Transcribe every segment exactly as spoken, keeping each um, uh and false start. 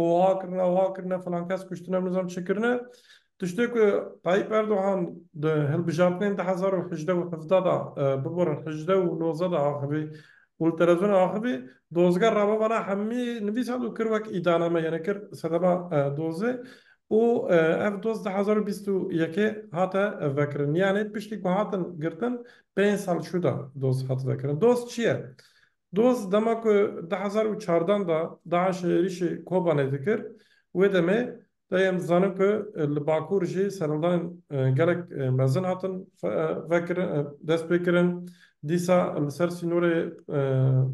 oha kirine, oha kirine, filan kes kuştine, nizam çi kirine. Tiştê ku Tayyip Erdogan di hilbijartinên du hezar û hejdeh û hevdeh de, e, biborin hejdeh û nozdeh de axivî û li televîzyonê axivî, dozger rabavana hemî nivîsand û kir wek îdaname, yani kir sedema, e, dozê. Û, e, ev doz du hezar û bîst û yekê hate vekirin. Yani piştî ku hatin girtin, pênc sal şû de doz hat vekirin. Doz çi ye? Doz dema ku du hezar û çardan de DAIŞ êrîşê Kobanê dikir, wê demê de em dizanin ku, e, li Bakur jî serhildanên, e, gelek, e, mezin hatin fe-, e, vekirin, e, dest pê kirin. Dîsa li ser sînorê, e,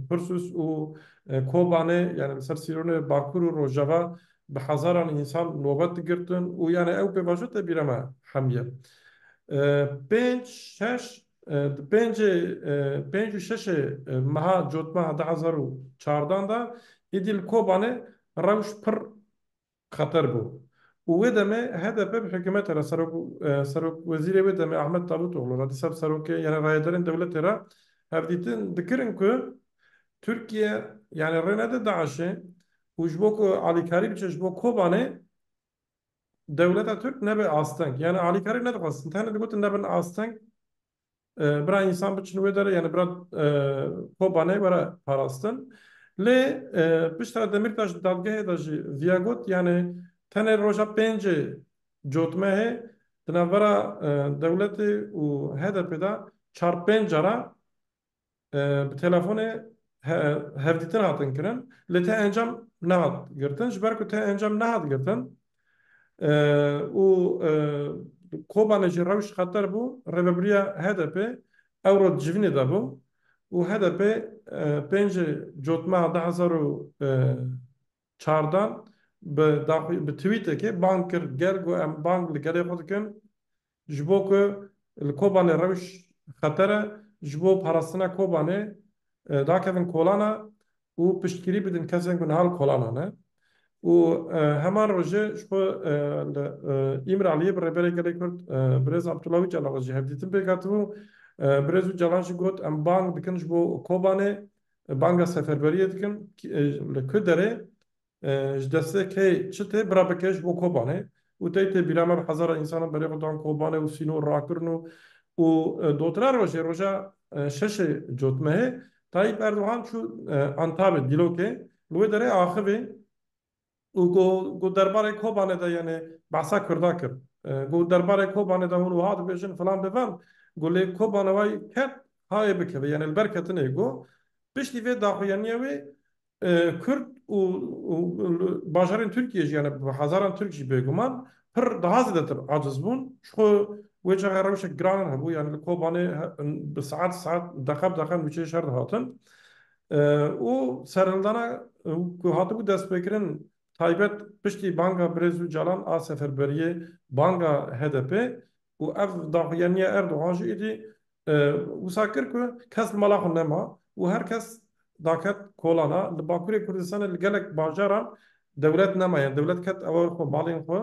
Pirsûs û, e, Kobanê, yani li ser sînorê Bakur û Rojava bi hezaran însan nobet digirtin û yani ew pêvajo te bîra me hemiye. E, pênc, şeş, e, di pêncê, e, pênc û şeşê, e, meha Cotmeha du hezar û çardan de êdî li Kobanê rewş pir xeter bû. Û wê demê H D P bi hikûmetê re, serok, e, serokwezîrê wê demê Ahmet Davutoglu re, dîsa bi serokê, yani rayedarên dewletê re hevdîtin dikirin ku Tirkiye, yani rê nede DAIŞê û ji bo ku alîkarî biçe ji bo Kobanê, dewleta Tirk nebe asteng. Yani alîkarî nedixwestin. Tenê digotin nebin asteng. E, bira însan biçin wê dere, yani bira, e, Kobanê were parastin. Lê, e, piştre Demîrtaş di dadgehê de jî viya got, yani tenê roja pêncê Cotmehê di navbera, e, dewletê û H D P de çar pênc cara e, bi telefonê he-, hevdîtin hatin kirin, lê te encam nehat girtin. Ji ber ku te encam nehat girtin, e, û, e, Kobanê jî rewş xeter bû, rêvebiriya H D P ewro di civînê de bû û H D P, e, pêncê Cotmeha du hezar û çardan bi daxuy-, bi tweetekê bang kir, gel, got, em bang li gelê xwe dikin. Ji bo ku li Kobanê rewş xeter e, ji bo parastina Kobanê, e, dakevin kolana û piştgirî bidin kesên ku niha li kolana ne. Û, e, heman rojê ji xwe, e, li, e, Îmraliyê bi Rêberê Gelê Kurd, e, Birêz Abdullah Ocalan re jî hevdîtin pêk hatibû. E, Birêz Ocalan jî got, em bang dikin ji bo Kobanê, e, banga seferberiyê dikin. Ki, e, li ku derê e, ji destê kê çi tê bira bike ji bo Kobanê û tey tê bîra me bi hezara însanan berê xwe dan Kobanê û sînor rakirin û, û, e, dotira rojê, roja, e, şeşê Cotmehê Tayyip Erdogan çû, e, Antabê, Dîlokê, li wê derê axivî û got, got derbarê Kobanê de, yani behsa Kurda kir. E, got derbarê Kobanê de hûn wiha dibêjin filan bivan, got lê Kobane wayî ket, ha ê bikeve, yani li ber ketinê got. Piştî vê daxuyaniyê wê, e, Kurd û, û, û bajarên Tirkiyê jî, yani bi hezaran Tirk jî bêguman pir daha zêdetir aciz bûn. Ji xwe wê çaxê rewşek giran hebû, yani li Kobanê he-, bi saet saet, deqe bi deqe nûçeyê şer dihatin. E, û serhildana, e, ku hatibû destpêkirin, taybet piştî banga Birêz Ocalan a seferberiyê, banga H D P û ev daxuyaniya Erdogan jî êdî, e, wisa kir ku kes li mala xwe nema û her kes daket kolana. Li Bakurê Kurdistanê li gelek bajaran dewlet nema, yani dewlet ket ewa xwe, malên xwe.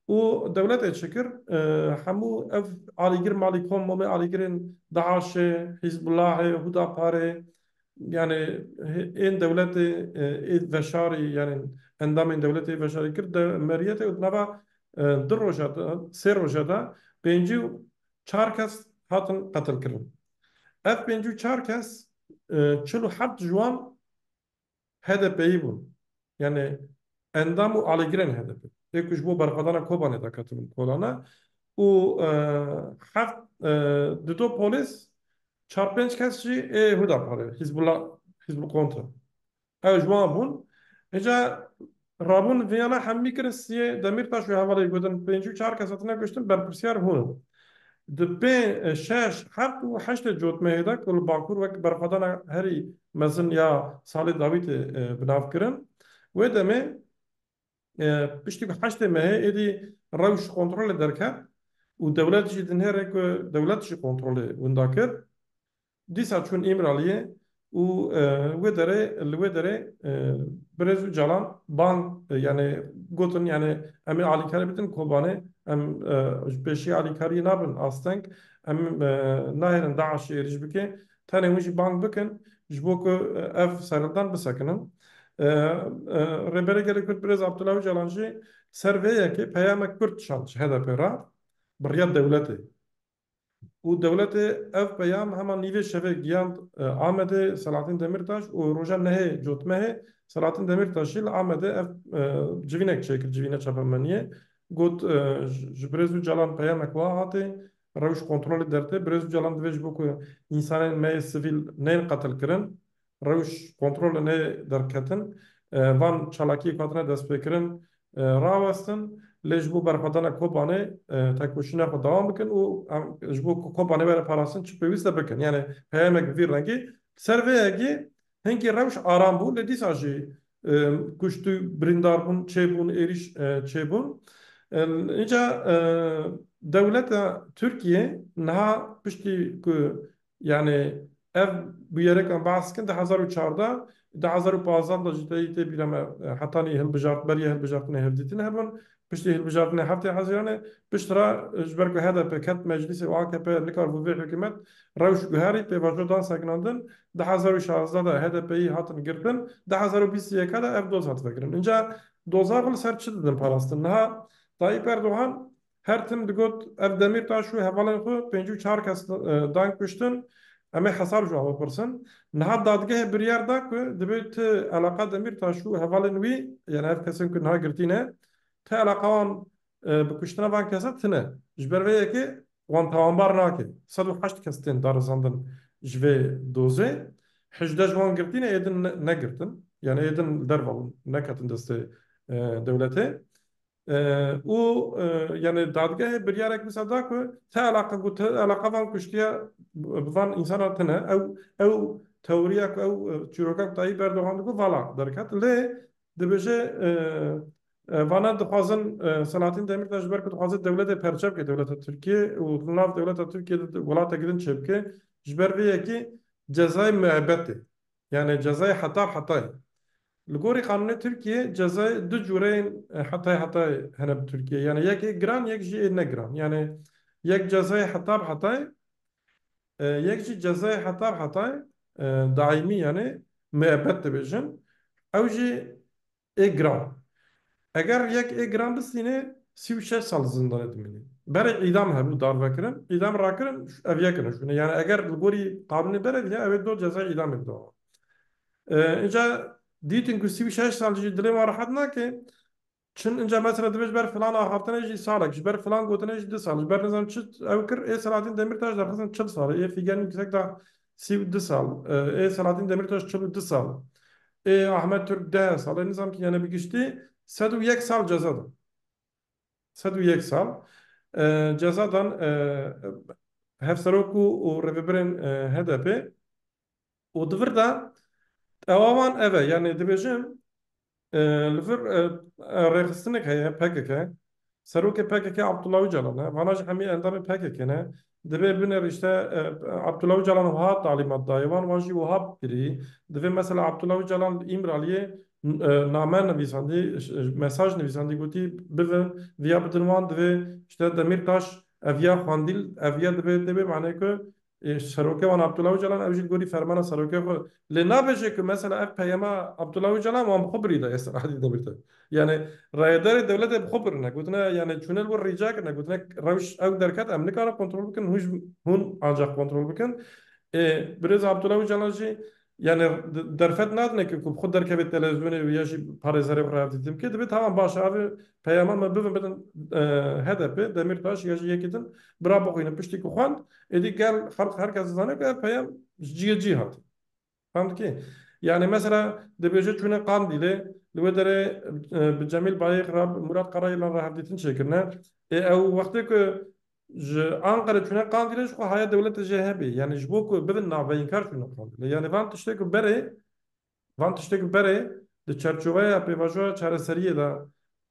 Û dewletê çi kir? E, hemû ev alîgir malî kom, momê alîgirên DAIŞê, Hîzbullahê, Hudaparê, yani hê-, ên dewletê, e, ê veşarî, yani endamên dewletê veşarî kir, de meriyetê û di nava, e, du roja de, sê roja de pêncî û çar kes hatin qetilkirin. Ev pêncî û çar kes, e, çil û heft ji wan H D P'yî bûn. Yani endam û alîgirên H D P. Ê ku ji bo berxwedana Kobanê de ketibin kolana. Û, e, heft, e, dido polîs, çar pênc kes jî ê Hudaparê, Hizbullah, Hizbul Kontra. Ew ji wan bûn. Îca rabûn viyana hemî kirin siyê Demîrtaş û hevalê gotin pêncî û çar kes hatine kuştin, berpirsiyar hûn in. Di pê, e, şeş, heft û heştê Cotmehê de ku li Bakur wek berxwedana herî mezin ya salê dawî tê, e, bi nav kirin. Wê demê, e, piştî ku heştê mehê êdî rewş kontrolê derket û dewlet jî dinêre ku dewlet jî kontrolê winda kir. Dîsa çûn Îmraliyê û, e, wê derê, li wê derê, e, Birêz Ocalan bang, e, yani gotin, yani em ê alîkarî bidin Kobanê, em, e, ji pêşî alîkariyê nabin asteng, em, e, nahêlin DAIŞê êrîş bike, tenê hûn jî bang bikin, ji bo ku, e, ev serhildan bisekinin. E, e, Rêberê Gelê Kurd Birêz Abdullah Ocalan jî ser vê yekê peyamek kurt şand ji H D P re bi riya dewletê. Û dewletê ev peyam hema nîvê şevê giyand, e, Amedê Selahattin Demirtaş û roja nehê cotmehê Selahattin Demirtaş jî li Amedê ev, e, civînek çêkir, civîna çapemeniyê. Got, e, ji, ji Birêz Ocalan peyamek wiha hatê, rewş kontrolê dertê. Birêz Ocalan divê ji bo ku însanên me yê sivîl neyên qetil kirin, rewş kontrolê neyê derketin, e, van çalakiyê ku hatine destpêkirin, e, rawestin, lê ji bo berxwedana Kobanê, e, tekoşîna xwe dewam bikin û em ji bo ku Kobanê were parastin çi pêwîst e bikin. Yani peyamek bi vî rengî. Ser vê yekê hinkî rewş aram bû, lê dîsa jî, e, kuştî, birîndarbûn çêbûn, êrîş, e, çêbûn. E, Înca, e, dewleta Tirkiye niha piştî ku, yani, ev bûyerekan behs dikin, du hezar û çardeh, du hezar û pazdeh de jî tê, tê bîra me, e, hetanî hilbijart-, beriya hilbijartinê hevdîtinê hebûn, piştî hilbijartinê heftê Hezîranê, piştre, e, ji ber ku H D P ket meclîsê û A K P nikaribû vê hikûmet rewş guherî, pêvajo dan sekinandin, du hezar û şazdeh de H D P'yî hatin girtin, du hezar û bîst û yek de ev doz hat vekirin. Înca doza xwe li ser çi didin parastin? Niha Tayyip Erdogan her tim digot, ev Demîrtaş û hevalên xwe pêncî û çar kes, e, dan kuştin, em ê hesab ji wan bipirsin. Niha dadgehê biryar da ku divê ti eleqa Demîrtaş û hevalên wî, yani ev kesên ku niha girtî ne, ti eleqa wan, e, bi kuştina van kesa tine. Ji ber vê yekê wan tawanbar nake. Sed û heşt kes tên darizandin ji vê dozê. Hejdeh ji wan girtî ne, ê din ne-, negirtin. Yani ê din li derve bûn, neketin destê, e, dewletê. E, û, e, yani dadgehê biryarek wisa da ku ti eleqa, ku ti eleqa van kuştiye bi van însana tine. Ew, ew teoriya ku ew, e, çîroka ku Tayyip Erdogan digot vala derket. Lê dibêje, e, e, vana dixwazin, e, Selahattin Demirtaş ji ber ku dixwaze dewletê perçe bike, dewleta Tirkiye û li nav dewleta Tirkiye de welatekî din çêbike. Ji ber vê yekê cezayê muebetê. Yani cezayê heta bi hetayê. Li gorî qanûnê Tirkiye cezayê du cûreyên, e, hetay hetay hene bi Tirkiye. Yani yek ê giran, yek jî ê ne giran. Yani yek cezayê heta bi hetayê, e, yek jî cezayê heta bi hetayê, e, daîmî yani muebet dibêjin. Ew jî ê giran. Eger yek ê giran bistîne, sî û şeş sal zindanê dimîne. Berê îdam hebû darvekirin, îdam rakirin, ev yek in şûne. Yani eger li gorî qanûnê berê diye, ew ê do ceza îdamê bide. E, înca dîtin ku sî û şeş sal jî dilê wan rehet nake. Çin înca mesela divê ji ber filan axaftinê jî salek, ji ber filan gotinê jî du sal, ji ber nizam çi ew kir, ê Selahattin Demirtaş derxistin çil sal, ê Figen Yüksek da sî û du sal, e, ê Selahattin Demirtaş çil û du sal, ê Ahmet Türk deh sal, ê nizam ki yani bi giştî sed û yek sal ceza da. Sed û yek sal, e, ceza dan, e, hevserok û, û rêvebirên, e, H D P. Û di vir de ewa wan ev e, yani dibêjin, e, li vir, e, e, rêxistinek heye, P K K. Serokê P K K Abdullah Ocalan e. Vana jî hemî endamê P K K ne. Divê binêr işte, e, Abdullah Ocalan wiha talîmat daye wan, wan jî wiha kirî. Divê mesela Abdullah Ocalan li Îmraliyê, e, name nivîsandî, ş-, mesaj nivîsandî, gotî, bivin, viya bidin wan, divê işte Demîrtaş ev ya xwendî, ev ya divê, divê mane ku, e, serokê wan Abdullah Ocalan, ew jî li gorî fermana serokê xwe. Lê nabêje ku mesela ev peyama Abdullah Ocalan wan bi xwe birî daye Selahattin Demirtaş. Yani rayedarê dewletê bi xwe birine. Gotine yani çûne li wir rîca kirine. Gotine rewş ew derket, em nikarin kontrol bikin. Hûn, hûn ancak kontrol bikin. Ê, birêz Abdullah Ocalan jî yani d-, derfet nadine ku, ku bi xwe derkeve televîzyonê ya jî parêzerê xwe re hevdîtin bike. Dibe tamam baş e, ev peyama me bibin bidin, e, H D P, Demîrtaş ya jî yekî din bira bixwînin. Piştî ku xwend, êdî gel xelk her kes dizane ku ev peyam ji cihê cî hatiye. Fem dikî? Yani mesela dibêje çûne Qandîlê, li wê derê, e, bi Cemîl Bayêk re, bi Murat Karayêlan re hevdîtin çêkirine. Ê ew wextê ku ji Anqere çûne Qandîlê ji xwe haya dewlete jê hebî. Yani ji bo ku bibin naveyînkar çûne Qandîlê. Yani van tiştê ku berê, van tiştê ku berê di çerçoveya pêvajoya çareseriyê de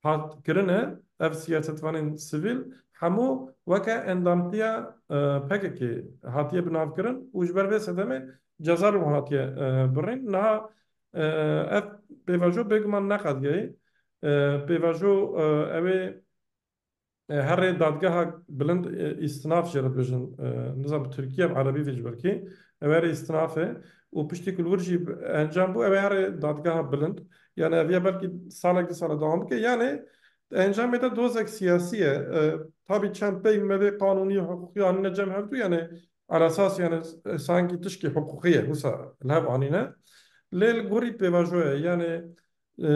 hat kirine, ev siyasetvanên sivîl hemû weke endamtiya, e, P K K hatiye binavkirin û ji ber vê sedemê ceza li wan hatiye, e, birîn. Niha, e, ev pêvajo bêguman neqedigehî. E, pêvajo, e, ew ê, e, herê dadgeha bilind, e, îstinaf jê re dibêjin, e, nizam bi tirkî ya bi erebî vê ji belkî. Ew herê îstinaf e. û piştî ku li wir jî encam bû, ew ê here dadgeha bilind. Yani ev ya belkî salek, du sala dewam bike. Yani encamê de dozek siyasî ye. E, tabî çend pey me vê qanûnî, hiqûqî anîne cem hevdû, yani elasas, yani, e, sankî tişkî hiqûqî ye, wisa li hev anîne. Lê li gorî pêvajoya, yani, e,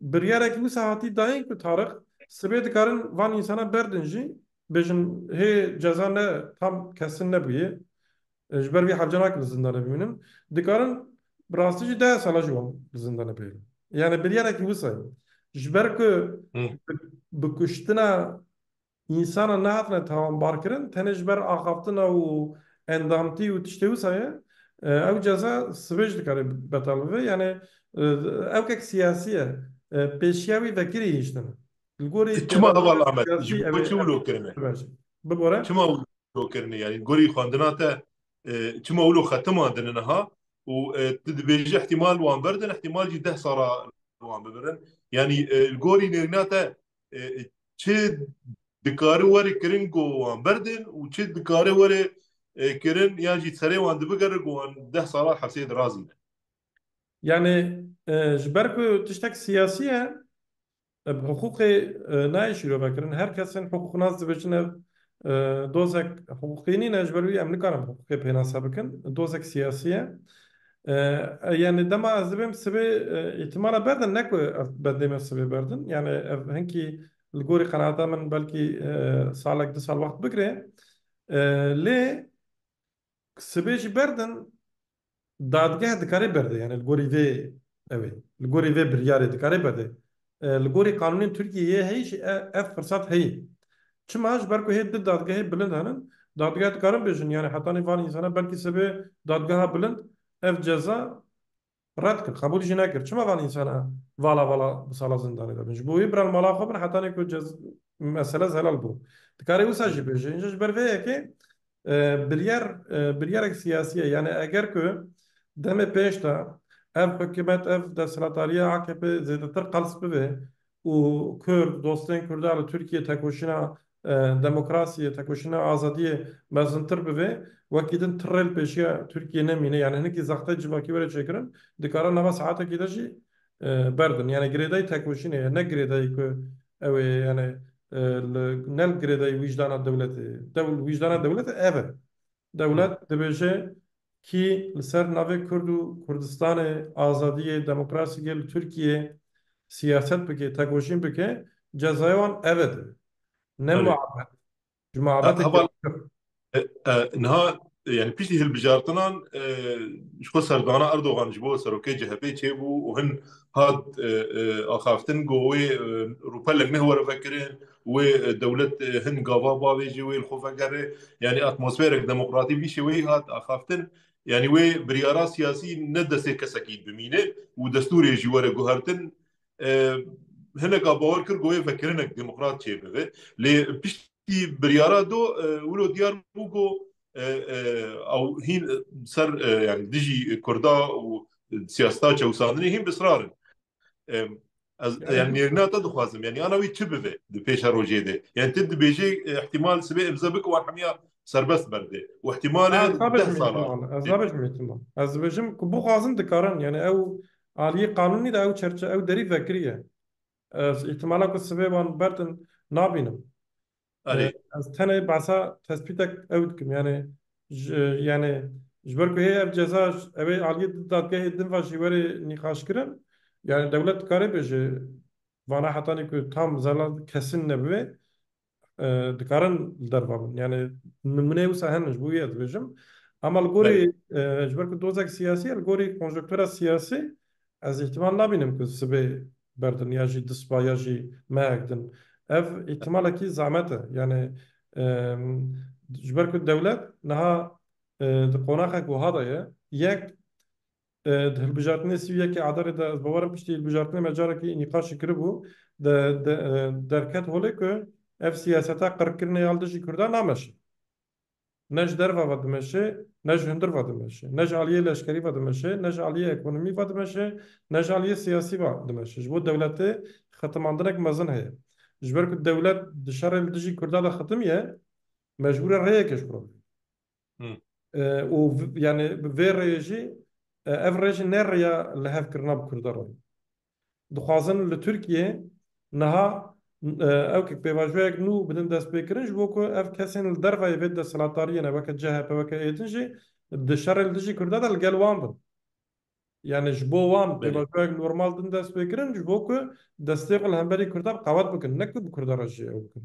biryarek wisa hatî dayîn ku Tarix, sibê dikarin van însana berdin jî, bêjin hê ceza ne tam kesin nebûye. E, ji ber vî hevce nake li zindanê bimînin. Dikarin bi rastî jî deh sala jî wan li zindanê bihêlin. Yani biryarek wisa ye. Ji ber ku Hı. bi, bi kuştina însana nehatine tawanbarkirin, tenê ji ber axaftina û endamtî û tiştê wisa ye, e, ew ceza sibê jî dikare betal bibe. Yani, e, ewkek siyasî ye. E, pêşiya wî vekirî hiştin. Li gorî Çima heval Ahmet? Ji bo çi wilo kirine? Bibore. Çima wilo kirine? Yani gorî xwendina te, e, çima wilo xetimandine niha? Û, e, tu dibêjî ihtimal wan berdin, ihtimal jî deh sala wan bibirin. Yani, e, li gorî nêrîna te, e, çi dikare were kirin ku wan berdin û çi dikare were, e, kirin yan jî serê wan dibigere ku wan deh sala hepsê dirazîne? Yani, e, ji ber ku tiştek siyasî ye, e, bi hiqûqê, e, nayê şîrove kirin. Her kesên hiqûqnas dibêjin ev, e, dozek hiqûqî nîne, ji ber wî em nikarin bi hiqûqê pênase bikin. Dozek siyasî ye. E, e, yani dema ez dibêm sibê, e, îhtimala berdin, ne ku ev bendê me sibê berdin. Yani ev hinkî li gorî qenaeta min belkî, e, salek, du sal wext bigire. E, lê sibê jî berdin, dadgeh dikare berde, yani li gorî vê ew ê, li gorî vê biryarê dikare berde. E, li gorî qanûnên Tirkiyeyê heyî jî e-, ev firsat heye. Çima? Ji ber ku hê du dadgehê bilind henin, dadgeh dikarin bêjin, yani hetanî van însana belkî sibê dadgeha bilind ev ceza red kir, qebûl jî nekir. Çima van însana vala vala bi sala zindanê de bin? Ji bo wî biran mala xwe bin hetanê ku cez-, mesele zelal bû. Dikare wisa jî bêje. Înca ji ber vê yekê, e, biryar, e, biryarek siyasî ye. Yani eger ku demê pêş de ev hikûmet, ev desthilatdariya A K P zêdetir qels bibe û Kurd, dostên Kurda li Tirkiye tekoşîna, e, demokrasiyê, tekoşîna azadiyê mezintir bibe, wekî din tirê li pêşiya Tirkiye nemîne. Yani hinekî zextê civakî were çêkirin, dikare nava saetekî de jî, e, berdin. Yani girêdayî tekoşînê ye, ne girêdayî ku ew ê, yani, e, li, ne li girêdayî wijdana dewletê. Dew-, wijdana dewletê ev e. Dewlet dibêje kî li ser navê Kurd û Kurdistanê, azadiyê, demokrasiyê li Tirkiyê siyaset bike, tekoşîn bike, cezaya wan ev e dibe. Ne Erê. muabbet. Ji muabbetê Heval, kevkir. e, e, niha, e, yani piştî hilbijartinan, e, ji xwe serdana Erdogan ji bo serokê C H P çêbû û hin hat, e, e, axaftin ku wê, e, rûpelek nehwere vekirin, wê, e, dewlet, e, hin gava bavêje, wê li xwe vegere. Yani atmosferek demokratî vî şêweyî hat axaftin. Yani wê biryara siyasî ne destê kesekî bimîne û destûrê jî were guhertin. E, hineka bawer kir ku wê vekirinek demokrat çêbibe. Lê piştî biryara do, e, wilo diyar bû ku, e, e, ew hîn ser, e, yani dijî Kurda û siyaseta çewsandinê hîn bi israr in. Em, ez, yani, yani nêrîna te dixwazim. Yani, ana wî çi bibe di pêşerojê de? Yani, tu dibêjê, e, ihtimal sibê imze bike wan hemiya serbest berde. Û ihtimal e deh sala. Ez nabêjim ihtimal. Ez dibêjim ku bixwazin dikarin. Yani, ew aliyê qanûnî de ew çerçe-, ew derî vekiriye. Ez ihtimala ku sibê wan berdin nabînim. Erê. E, ez tenê behsa tespîtek ew dikim, yani, ji, yani, ji ber ku hê ev ceza, ew ê aliyê dadgehê din ve jî were nîqaşkirin, yani, dewlet dikare bêje, vana hetanî ku tam zelal kesin nebibe, e, dikarin li derve bin. Yani, nimûneyê wisa hene, ji bo wî ez dibêjim. Ama li gorî, Belê. e, ji ber ku dozek siyasî ye, li gorî konjonktura siyasî, ez îhtimal nabînim ku sibê berdin ya jî du siba ya jî mehek din. Ev îhtimalekî zehmet e. Yani, em, ji ber ku dewlet niha, e, di qonaxek wiha de ye. Yek, e, di hilbijartinê sî û yekê Adarê de, ez bawer im piştî hilbijartinê me carekî nîqaşî kiribû, de, de, e, derket holê ku ev siyaseta qirkirinê ya li dijî Kurdan nameşe. Ne ji derve ve dimeşe, ne ji hundir ve dimeşe. Ne ji aliyê leşkerî ve dimeşe, ne ji aliyê ekonomî ve dimeşe, ne ji aliyê siyasî ve dimeşe. Ji bo dewletê xetimandinek mezin heye. Ji ber ku dewlet di şerê li dijî Kurda de xetimiye, mecbûr e rêyekê ji xwe re bigire. Hı. E, û v-, yani bi vê rêyê jî e, ev rê jî ne rêya lihevkirina bi Kurda re ye. Dixwazin li Tirkiyê niha, e, ew ke pêvajoyek nû bidin destpêkirin, ji bo ku ev kesên li dervayê vê desthilatdariyê ne, weke C H P, weke êdin jî di şerê li dijî Kurda de li gel wan bin. Yani ji bo wan Belê. pêvajoyek normal din destpêkirin, ji bo ku destê xwe li hemberî Kurda bi qewet bikin, ne ku bi Kurda re jî ew bikin.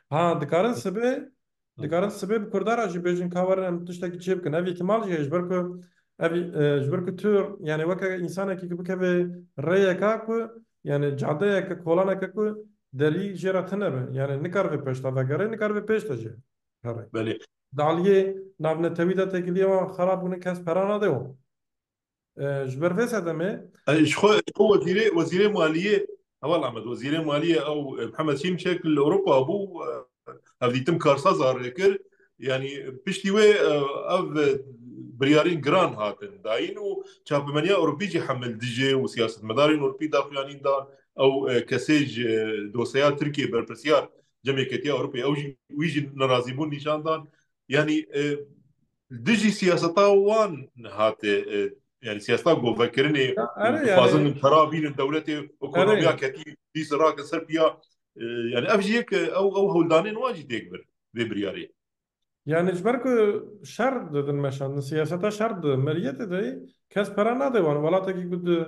Ha, dikarin sibê, dikarin sibê bi Kurda re jî bêjin ka werin em tiştekî çê bikin. Ev îhtimal jî heye, ji ber ku ev, e, ji ber ku tu, yani weke însanekî ku bikeve rêyeka ku, yani cadeyeke, kolaneke ku derî jê re tune be. Yani nikaribe pêş de vegere, nikaribe pêş de jî here. Belê. Di aliyê navnetewî de têkiliyê wan xerab bûne, kes pera nade wan. E, ji ber vê sedemê E, ji xwe, ji xwe wezîrê, wezîrê maliyê, Heval Ahmed, wezîrê maliyê ew, e, Mihemed Şimşek li Ewropa bû, e, hevdîtin karsaz arê kir. Yani piştî wê, e, ev, e, biryarên giran hatin dayîn û çapemeniya Ewropî jî hemil dijê û siyasetmedarên Ewropî daxuyanîn dan. Ew, e, kesê ji, e, dosyeya Tirkiyê berpirsiyar cem yeketiya Ewropê, ew jî, wî jî nerazîbûn nîşan dan. Yani, e, dijî siyaseta wan hate, e, yani siyaseta govekirinê, Ya, erê, dixwazin yani, pera bînin dewletê, ekonomiya erê. ketî, dîs rakin ser piya, e, yani ev jî yek, e, ew, ew hewldanên wan jî têk bir vê biryarê. Yani ji ber ku şer didin meşandin, siyaseta şer di meriyetê de kes pera nade wan. Welatekî ku di,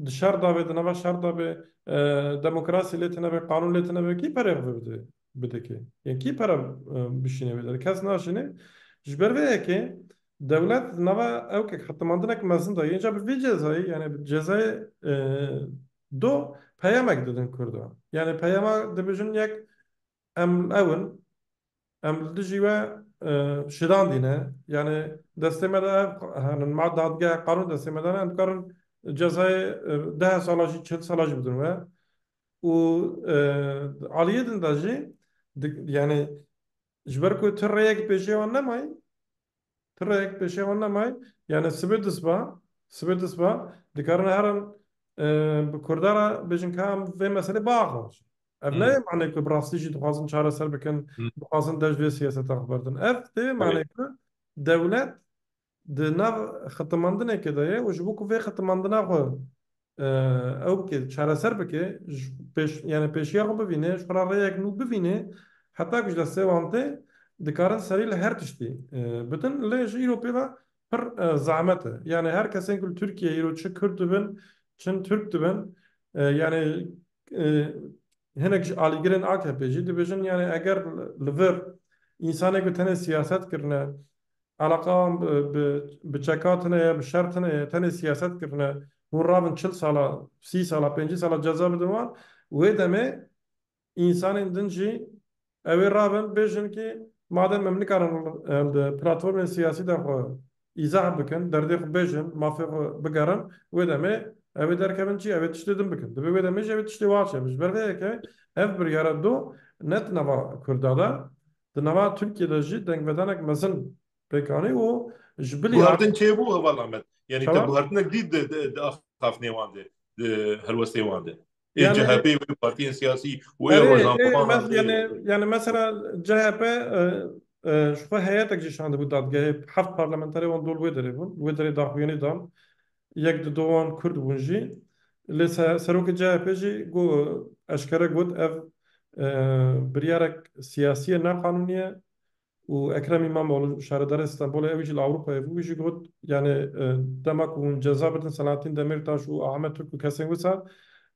di şer de be, di nava şer de be, e, demokrasî lê tune be, qanûn lê tune be, kî perê xwe bide, bide kê? Yani kî pera, e, bişîne vê derê? Kes naşîne. Ji ber vê yekê dewlet di nava ew ke hetimandinek mezin de, înca bi vî cezayê, yani bi cezayê, e, do peyamek didin Kurda. Yani peyama dibêjin yek em ew in, em li dijî we, e, şidandî ne. Yani destê me de ev, henin ma dadgeh qanûn destê me de ne, em dikarin cezayê, e, deh sala jî, çil sala jî bidin we. Û, e, aliyê din de jî, di-, yani ji ber ku tu rêyek pêşiya wan nemayî, Ti rêyek pêşiya wan nemayî. Yani sibê disba, sibê disba dikarin herin, e, bi Kurda re bêjin ka em vê meselê biaxivin. Ev ne Hmm. manê ku bi rastî jî dixwazin çareser bikin, Hmm. dixwazin dest vê siyaseta xwe berdin. Ev tê Tabii. manê ku dewlet di nav xitimandinekê de ye û ji bo ku vê xitimandina xwe e, ew bike, çareser bike, ji pêş, yani pêşiya xwe bivîne, ji xwe re rêyek nû bivîne, heta ku ji destê wan tê, dikarin serî li her tiştî, e, bidin. Lê ji îro pê ve pir, e, zehmet e. Yani her kesên ku li Tirkiye îro çi Kurd dibin, çi Tirk dibin, e, yani, e, hinek ji alîgirên A K P jî dibêjin, yani eger li vir însanê ku tenê siyaset kirine, Eleqa wan bi, bi, bi çeka tune ye, bi şer tune ye, tenê siyaset kirine. Hûn rabin çil sala, sî sala, pêncî sala ceza bidin wan. Wê demê însanên din jî ew ê rabin bêjin ki madem em nikarin, em di platformên siyasî de xwe îzah bikin, derdê xwe bêjin, mafê xwe bigerin, wê demê ew ê derkevin çi, ew ê tiştê din bikin. Divê wê demê jî ew ê tiştê wan çêbin. Ji ber vê yekê ev biryara do ne di nava Kurda de, di nava Tirkiye de jî dengvedanek mezin pêk anî û ji bilî Guhertin çêbû, Heval Ahmed. Yanî te Çawa? guhertinek dît di, di, di axaftinê wan de, di helwestê wan de. Ê Yani, C H P wê partiyên siyasî û ê erê, ê, rojnamevan mes-, de. yani, yani mesela C H P, e, e, ji xwe heyetek jî şandibû dadgehê, heft parlamenterê wan dol wê derê bûn, wê derê daxuyanî dan. Yek di do wan Kurd bûn jî. Lê se-, serokê C H P jî got, eşkere got, ev, e, biryarek siyasî ye, ne qanûnî ye. Û Ekrem İmamoğlu, şaredarê Stenbolê, ew jî li Ewropayê bû, wî jî got, yani, e, dema ku hûn ceza bidin Selahattin Demirtaş û Ahmet Türk û kesên wisa,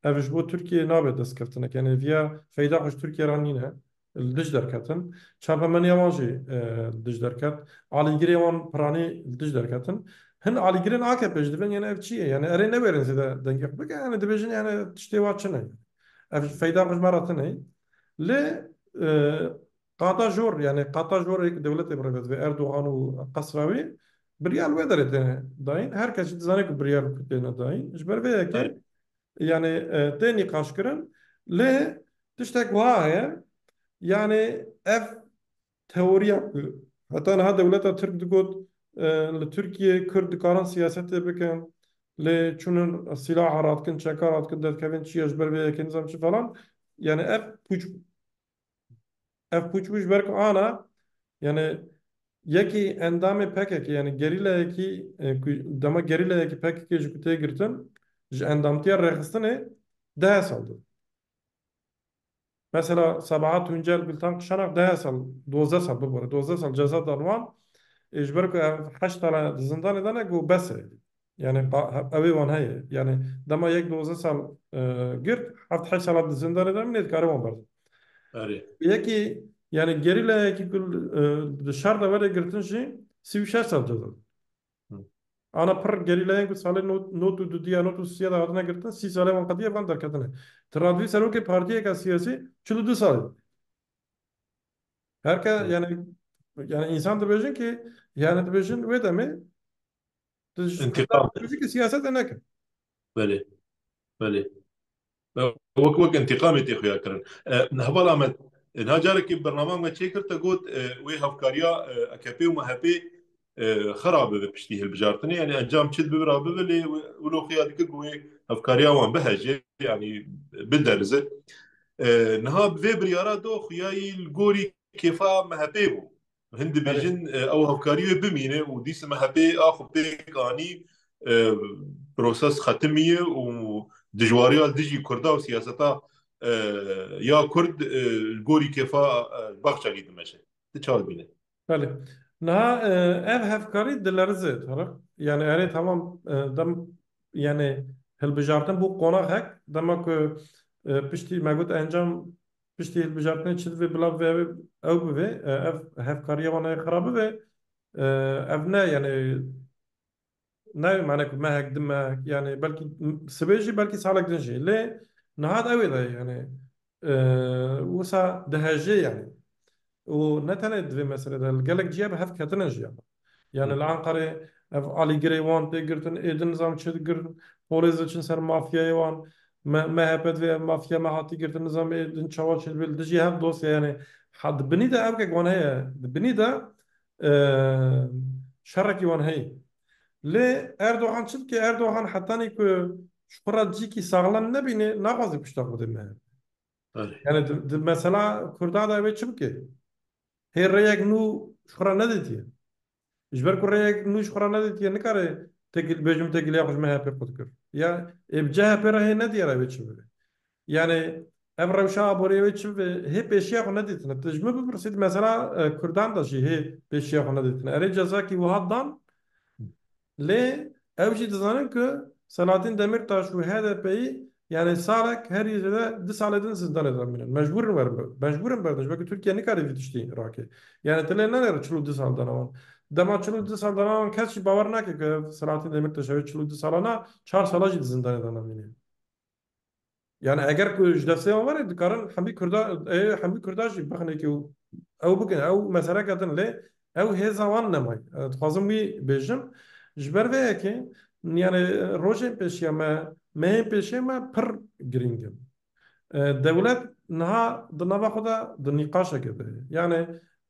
ev ji bo Tirkiyeyê nabe destkeftinek. Yani viya feyda xwe ji Tirkiye re nîne, li dij derketin. Çapemeniya wan jî, e, li dij derket. Alîgirê wan piranî li dij derketin. Hin alîgirên A K P jî dibin, yani ev çi ye? Yani erê newêrin zêde dengê xwe bike, yani dibêjin, yani tiştê wa çi ne? Ev feyda xwe ji me re tune. Lê, e, qata jor, yani qata jorê ku dewletê birêve divê Erdogan û qesra wî, biryar wê derê têne dayîn. Her kes jî dizane ku biryar ku têne dayîn. Ji ber vê yekê, Evet. yani, e, tê nîqaşkirin. Lê tiştek wiha heye, yani ev teoriya ku heta niha dewleta Tirk digot, e, li Tirkiyê Kurd dikarin siyasetê bikin, lê çûnin sîlaha radikin, çeka radikin, derkevin çi ye, ji ber vê yekê nizam çi falan. Yani ev pûç, ev pûç bû ji ber ku ana, yani yekî endamê P K K, yani gerîlayekî, e, ku, dema gerîlayekî P K K ji ku tê girtin, ji endamtiya rêxistinê deh sal dibe. Mesela Sabahat Tuncel, Gultan Kişanak deh sal, dozdeh sal bibore, dozdeh sal ceza dan wan, e, ji ber ku ev heşt sala di zindanê de ne, ku bes e. Yani ba-, he-, ew ê wan heye. Yani dema yek dozdeh sal, e, girt, heft heşt sala di zindanê de mîne, dikare wan berda. Erê. Yekî, yani gerîlayekî ku, e, di şer de were girtin jî sî û şeş sal ceza. Hı. Ana pir gerîlayên ku salê not, not û dudiya, not û sisiya de hatine girtin, sî salê wan qediye van derketine. Ti radivî serokê partiyeke siyasî çil û du salî. Her ke, Hı. yani, yani insan dibêjin ki, yani dibêjin wê demê, tu ji, İntikam. Dibêjin ki siyaset e neke. Belê. Belê. Wek, wek întîqamê tê xuya kirin. E, Heval Amed, e, niha carekê bernama me çêkir, te got, e, wê hevkariya, e, A K P û M H P, e, xira bibe piştî hilbijartinê. Yani encam çi dibe ra bibe, lê wilo xuya dikir ku wê hevkariya wan bihejê, yani biderize. E, niha bi vê biryara do xuyayî li gorî kêfa M H P bû. Hin Belê. dibêjin, e, ew hevkarî wê bimîne û dîsa M H P a xwe pêk anî, e, proses xetimiye û dijwariya li dijî Kurda û siyaseta, e, ya Kurd, e, li gorî kêfa, e, Baxçelî dimeşe. Tu çawa dibîne? Belê. Niha, e, ev hevkarî dilerize, Tarık. Yani erê tamam, e, dem, yani hilbijartin bû qonaxek, dema ku, e, piştî me got encam piştî hilbijartinê çi divê bila bibe, ew bibe, e, ev hevkariya wan ê xira bibe, e, ev ne, yani, ne mane ku mehek, du mehek, yani, belkî sibê jî, belkî salek din jî. Lê niha ew ê de, yani, e, wisa dihejê, yani. Û ne tenê di vê meselê de, li gelek ciya bi hev ketine jî ya. Yani Hı. li Ankarê ev alîgirê wan tê girtin, ê din nizam çi digirin, polê diçin ser mafyayê wan, me, M H P divê ev mafya me hatî girtin, nizam ê din çawa çi dibe, li dijî hev dosya, yani, ha, di binî de ev kek wan heye, di binî de, e, şerekî wan heye. Lê Erdogan çi dike? Erdogan hetanî ku ji xwe re cîkî saxlem nebîne, naxwaze pişta xwe de me. Belê. Yani di, di mesela Kurda de ew ê çi bike? Hê rêyek nû ji xwe re nedîtiye. Ji ber ku rêyek nû ji xwe re nedîtiye, nikare têkil-, bêjim têkiliya xwe ji M H P qut kir. Ya, ê bi C H P re hê nediyere wê çi bibe. Yani ev rewşa aboriyê wê çi bibe, hê pêşiya xwe nedîtine. Tu ji min bipirsî, mesela, e, Kurdan de jî hê pêşiya xwe nedîtine. Erê cezakî wiha dan, Lê ew jî dizanin ku Selahattin Demirtaş û H D P'yî, yani salek herî zêde du salê din zindanê de mînin. Mecbûr in werin, mecbûr in berdin. Ji ber ku Tirkiye nikare vî tiştî rake. Yani tu lê nenêre çil û du sal dana wan. Dema çil û du sal dana wan kes jî bawer nake ku Selahattin Demirtaş ew çil û du salana, çar sala jî di zindanê de namîne. Yani eger ku ji destê wan were, dikarin hemî Kurda, ê, hemî Kurda jî bixinekî û ew bikin, ew meseleke din lê ew hêza wan nemay. E, dixwazim wî bêjim. Ji ber vê yekê, yani rojên pêşiya me, mehên pêşiya me pir girîng in. E, dewlet niha di nava xwe de di nîqaşeke de ye. Yani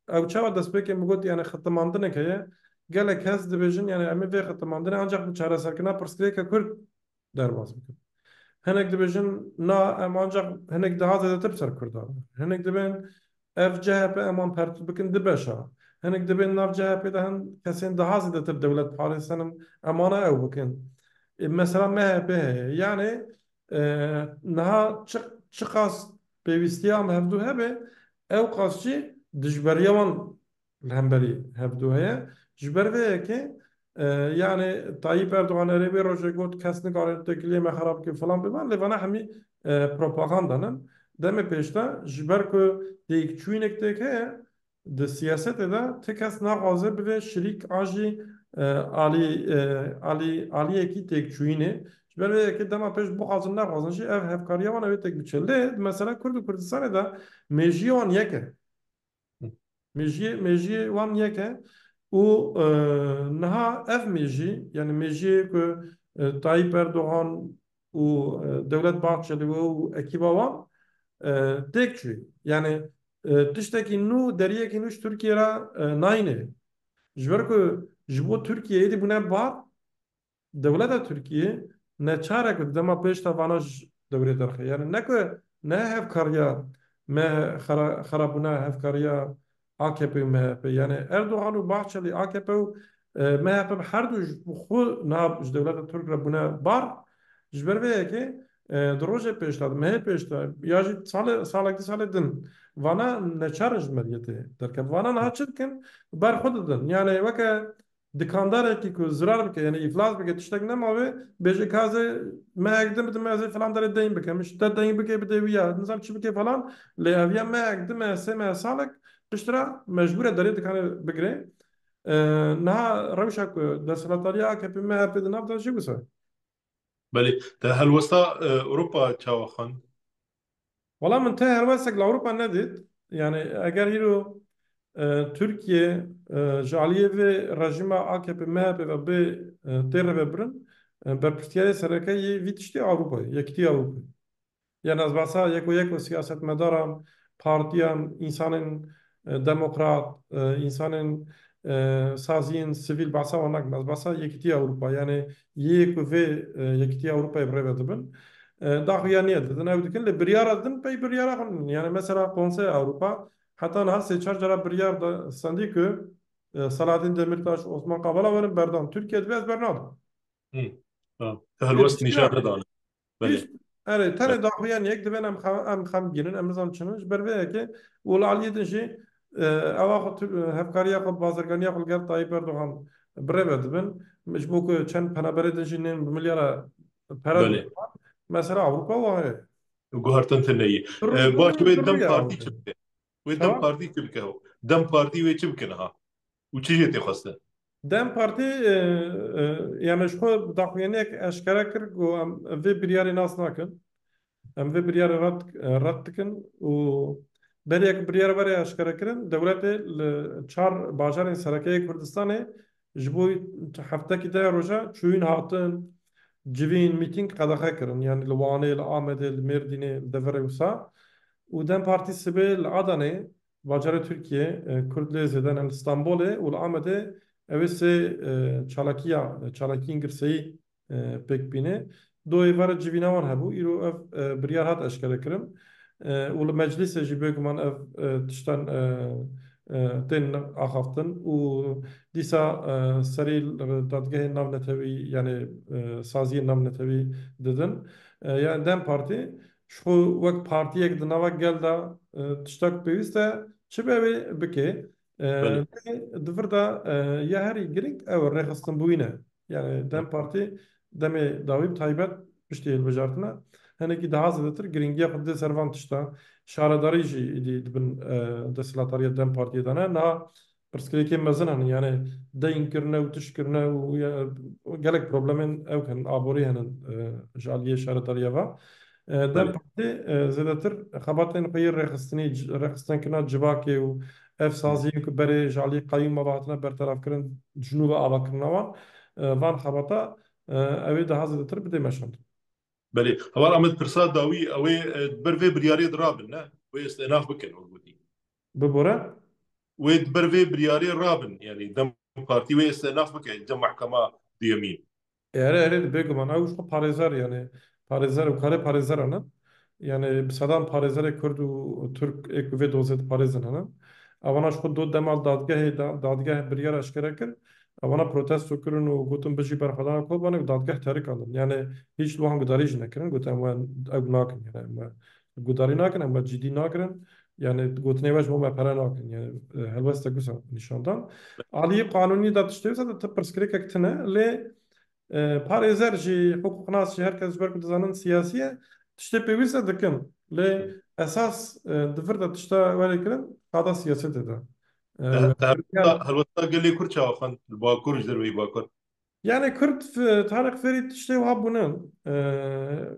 ew çawa destpêkê min got, yani xitimandineke ye. Gelek kes dibêjin, yani em ê vê xitimandinê ancak bi çareserkirina pirsgirêka Kurd derbas bikin. Hinek dibêjin, na, em ancak hinek daha zêdetir ser Kurdan. Hinek dibên ev C H P eman pert bikin du beşa. Hinek dibên nav C H P de hin kesên daha zêdetir dewlet parêzin, emana ew bikin. E, mesela M H P heye. Yani, e, niha çi, çiqas pêwîstiya em hevdu hebe, ew qas jî dijberiya wan li hemberî hevdu heye. Ji ber vê yekê, e, yani Tayyip Erdogan erê vê rojê got, kes nikare têkiliyê me xerab ke, filan biban, lê vana hemî, e, propaganda ne. Demê pêş de, ji ber ku têkçûyînek têk heye, di siyasetê de ti kes naxwaze bibe şirîk a jî, e, alî, e, alî, aliyekî têkçûyînê. Ji ber vê yekê dema pêş bixwazin, naxwazin jî ev hevkariya wan ew ê têk biçe. Lê di mesela Kurd û Kurdistanê de mêjiyê wan yek e. Mêjiyê, mêjiyê wan yek e û, e, niha ev mêjî, yani mêjiyê ku, e, Tayyip Erdogan û, e, Devlet Bahçeli û ekîba wan, e, têk çûyî. Yani, e, tiştekî nû, deriyekî nû ji Tirkiye re, e, nayîne. Ji ber ku ji bo Tirkiye êdî bûne bar, dewleta Tirkiyê neçar e ku di dema pêş de vana ji dewrê derxe. Yani ne ku ne hevkariya me xera-, xerabûna hevkariya A K P û M H P. Yani Erdogan û Bahçeli, A K P û, e, M H P her du ji xwe niha ji dewleta Tirk re bûne bar. Ji ber vê yekê, e, di rojê pêş de, di mehê pêş de, ya jî salê, salek, du salê din, vana neçar in ji meriyetê derkevin. Vana niha çi dikin? Ber xwe didin. Yani weke dikandarekî ku zirar bike, yani îflas bike, tiştek nema wê, bêje ka ez ê mehek din bidim, ez ê filan derê deyn bikim. Ji te deyn bike, bide wî ya, nizam çi bike falan. Lê ev ya mehek, du meh, sê meh, salek, piştre mecbûr e derê dikanê bigire. E, niha rewşa ku desthilatdariya A K P M H P di nav de jî wisa. Belê, te helwesta, e, Ewropa çawa xwend? Wala min te helwestek li Ewropa nedît. Yani eger îro, e, Tirkiye, e, ji aliyê vê rejîma A K P M H P ve bê, e, tê rêvebirin, e, berpirsiyarê sereke yê vî tiştî Ewropa ye, yekîtiya Ewropa ye. Yani ez behsa yeko yeko siyasetmedaran, partiyan, insanên, e, demokrat, e, insanên, e, saziyên sivîl, behsa wan nakim. Ez behsa yekîtiya Ewropa, yani yê ku vê, e, yekîtiya Ewropayê bi rê ve dibin. E, daxuyanî ye didin, ew dikin, lê biryara din pey biryara xwe nin. Yani mesela Konseya Ewropa heta niha sê çar cara biryar da sendî ku, e, Selahattin Demirtaş, Osman Kavala werin berdan. Tirkiye dibe ez bernadim. Hı. Ha. Helwest nîşan nedane. Belê. Hiç, erê, tenê daxuyan yek divên em xe-, em xemgîn in, em nizam çi ne. Ji ber vê yekê û li aliyê din jî, e, ewa xwe tu, e, hevkariya xwe, bazirganiya xwe li gel Tayyip Erdogan bi rê ve dibin. Ji bo ku çend penaberê din jî nên bi milyara pere dibin. Mesela Ewropa wa heye. Guhertin tune yî. E, baş wê DEM Partî çi bike? Wê DEM Partî çi bike? DEM Partî wê çi bike niha? Û çi jê tê xwestin? DEM Partî, e, e, yani ji xwe daxuyaniyek eşkere kir ku em vê biryarê nas nakin. Em vê biryarê red, e, red dikin û berê ku biryar were eşkere kirin, dewletê li çar bajarên sereke yê Kurdistanê ji bo heftekî deh roja çûyîn hatin, civîn, mîtîng qedexe kirin. Yani li Wanê, li Amedê, li Mêrdînê, li deverê wisa. Û DEM Partî sibê li Adanê, bajarê Tirkiyê, e, Kurd lê zêde ne, li Stenbolê û li Amedê ew ê sê, e, çalakiya, e, çalakiyên girseyî, e, pêk bîne. Doyê vere civîna wan hebû, îro ev, e, biryar hat eşkere kirin. E, û li meclîsê jî bêguman ev, e, tiştan, e, e, tên axaftin û dîsa, e, serî li dadgehên navnetewî, yani, e, saziyên navnetewî didin. E, yani DEM Partî ji xwe wek partiyek di nava gel de, e, tiştek pêwîst e, çi be wê bike. E, Belê. Lê di vir de, e, ya herî girîng ew rêxistinbûyî ne. Yani DEM Partî demê dawî bi taybet piştî hilbijartine hinekî daha zêdetir girîngiya xwe dide ser van tişta. Şaredarî jî êdî di bin, e, desthilatdariya DEM Partiyê de ne. Niha pirsgirêkên mezin hene, yani deyn kirine û tişt kirine û ya, gelek problemên ew hene, aborî hene, e, ji aliyê şaredariya ve. E, DEM Belê. Partî, e, zêdetir xebatên xwe yê rêxistinî, c-, rêxistinkirina civakê û ev Hı. saziyên ku berê ji aliyê qeyûma ve hatine bertarafkirin, ji nû ve avakirina wan, e, van xebata, e, ew ê daha zêdetir bidê meşandin. Belê. Heval Amed, pirsa dawî, ew ê, e, ber vê biryarê dirabin, ne? Wê îstînaf bikin, wek gotî. Bibore? Wê di ber vê biryarê rabin, yani DEM Partî wê îstînaf bike, cem mehkema duyemîn. Erê, erê, bêguman. Ew ji xwe parêzer, yani parêzer û karê parêzeran e. Yani bi sedan parêzerê Kurd û Tirk ê ku vê dozê diparêzin hene. Ewana ji xwe do dema dadgehê da, dadgeh biryar eşkere kir. Ewana protesto kirin û gotin bijî berxwedana Kobanê û dadgeh terikandin. Yani hîç li wan gudarî jî nekirin. Gotin em we ew nakin. Yani em we gudarî nakin, em we cidî nakirin. Yani gotinê we ji bo me pere nakin. Yani, e, helwestek wisa nîşan dan. Aliyê qanûnî de tiştê wisa de tu pirsgirêkek tune, lê, e, parêzer jî, hiqûqnas jî, her kes ji ber ku dizanin siyasî ye, tiştê pêwîst e dikin. Lê esas, e, di vir de tişta were kirin, qada siyasetê de. E, Te, te helwesta, helwesta gelê Kurd çawa xwend li Bakur, ji derveyî Bakur? Yani Kurd, e, tarîx fêrî tiştê wiha bûne. E,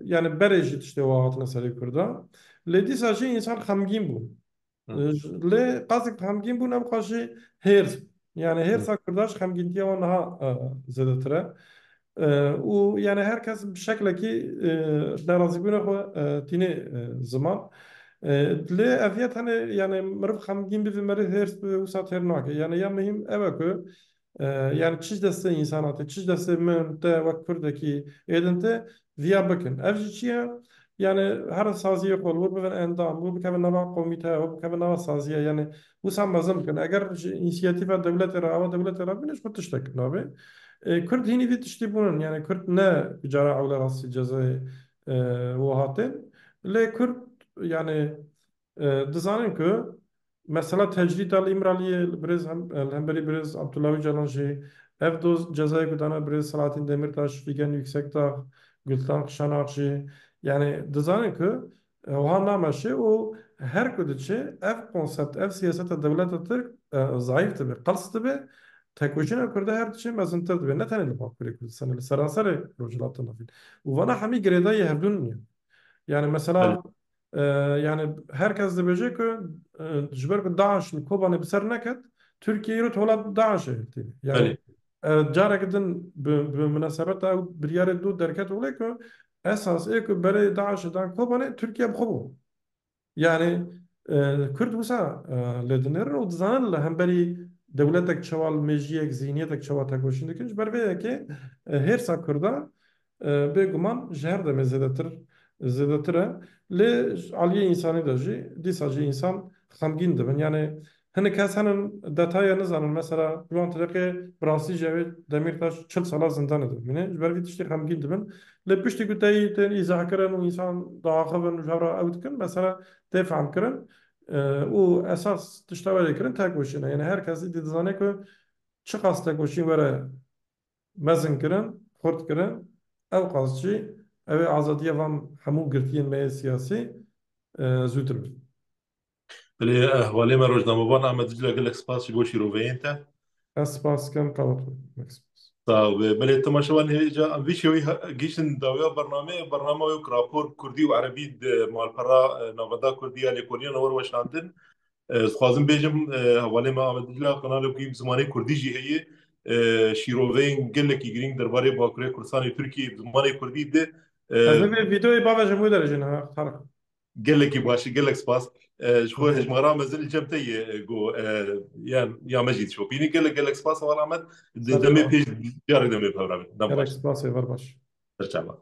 yani berê jî tiştê wiha hatine serê Kurda. Lê dîsa jî însan xemgîn bû. Hı. E, j-, lê qasik xemgîn bûn, ew qas jî hêrs. Yani hêrsa Kurda ji xemgîntiya wan niha, e, zêdetir e. E, û yani her kes bi şeklekî, e, nerazîbûna xwe, e, tîne, e, ziman. E, lê ev ya tenê yani meriv xemgîn bibe, meriv hêrs bibe, wisa têr nake. Yani ya muhîm ew e ku, e, yani çi ji destê însan hate, çi ji destê min, te wek Kurdekî êdin te viya bikin. Ev jî çi ye? Yani her saziyê xwe li wir bibin endam, wir bikevin nava komîte, wir bikevin nava saziye. Yani wisa mezin bikin. Eger ji însiyatîfa dewletê re, ava dewletê re bîne, ji xwe tiştek nabe. E, Kurd hînî vî tiştî bûnin. Yani Kurd ne cara ewle rastî cezayê, e, wiha tên. Lê Kurd yani, e, dizanin ku mesela tecrîda li Îmraliyê li birêz hem, li hemberî birêz Abdullah Ocalan jî, ev doz cezayê ku dane birêz Selahattin Demirtaş, Figen Yüksekdağ, Gültan Kışanak jî, yani dizanin ku, e, wiha nameşe û her ku diçe ev konsept, ev siyaseta dewleta Tirk, e, zayîf dibe, qels dibe, tekoşîna Kurda her diçe mezintir dibe. Ne tenê li Bakurê Kurdistanê, li seranserê Rojhilata Navîn. Û vana hemî girêdayî hevdûn in. Yani mesela, Belê. e, yani her kes dibêje ku, e, ji ber ku DAIŞ li Kobanê bi ser neket, Tirkiye îro wela DAIŞê hiltîne. Yani, Belê. e, careke din bi, bi minasebeta ew biryarê dû derket wile ku esas ê ku berê DAIŞê dan Kobanê Tirkiye bi xwe bû. Yani, e, Kurd wisa, e, lê dinêrin û dizanin li hemberî dewletek çawa li mêjiyek, zihniyetek çawa tekoşîn dikin. Ji ber vê yekê, e, hêrsa Kurda, e, bêguman ji her demê zêdetir, zêdetir e. Lê ji aliyê însanî de jî, dîsa jî însan xemgîn dibin. Yani, hinek kes henin detaya nizanin. Mesela, ji wan tereqê bi rastî jî ew ê Demîrtaş çil sala zindanê de bimîne. Ji ber vî tiştî xemgîn dibin. Lê piştî ku teyî tên îzahkirin û însan diaxivin û ji hev re ew dikin, mesela tê fehmkirin, e, û esas tişta were kirin tekoşîn e. Yani her kes îdî dizane ku çiqas tekoşîn were mezin kirin, xurt kirin, ew qas jî ew ê azadiya van hemû girtiyên me yê siyasî, e, zûtir bî. Belê, eh, hevalê me rojnamevan Ahmet Dicle, gelek spas ji bo şîroveyên te. Ez spas dikim, qewet be. Gelek spas. Sağ ol. Belê, temaşevan hêja em vî şêwî ha-, gihîştin dawiya bernameyê, bernama wê ku rapor kurdî û erebî di malpera, eh, navenda kurdî ya lêkolîna nû were weşandin. Eh, ez dixwazim bêjim, eh, hevalê me Ahmet Dicle, kanalê ku bi zimanê kurdî jî heye, eh, şîroveyên gelekî girîng derbarê Bakurê Kurdistanê Tirkiyê bi zimanê kurdî di, eh, Ez ê vê vîdeoyê bavêjim wê derê jî niha, Tarık. Gelekî baş, gelek spas. Eh, ji xwe Hı hı. hejmara mezin li cem te ye, eh, go, eh, ya, ya me jî dişopînî. Gelek, gelek spas, heval Ahmet. Di Ser demê çava. pêş, carek demê pevra bin. Dem Gelek baş. spas, êvar baş. Ser çava.